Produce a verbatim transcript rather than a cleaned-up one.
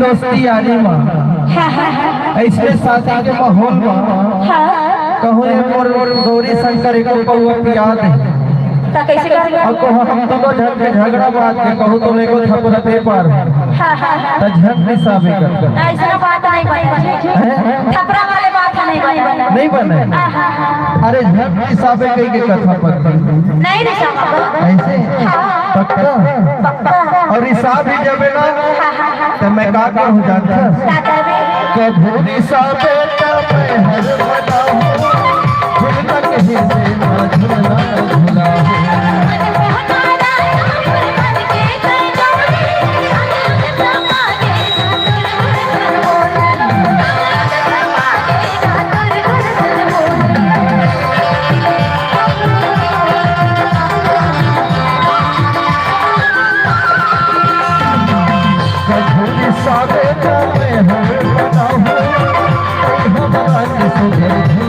दोस्ती यारी मा, हाँ, हाँ, हाँ। अइसने शादी के माहौल मा, हाँ। कहूँ ये मोर, मोर गौरी शंकर एको पौवा पिया दे। त कइसे करबो? अउ कहूँ हम दूनों झन के झगड़ा बात के कहूँ तो एको थपरा दे पार। हाँ, हाँ, हाँ। त झन रिसाबे कर। अइसना बात नइ बने। हैं? थपरा वाले बात नइ बने। नइ बने? हाँ, हाँ, हाँ। अरे झन रिसाबे कहिके कथा पर। नइ रिसाबो। अइसे? हाँ। पक्का? पक्का। अउ रिसा भी जबे ना, हाँ, हाँ, हाँ। त मैं का कहूँ जानथस? का कहबे? कभू रिसाबे त मैं हर मनाहूँ, फूल तक ही से ना झूलना झूलाहूँ। कभू रिसाबे त मैं हर मनाहूँ, तैं हमार सुघर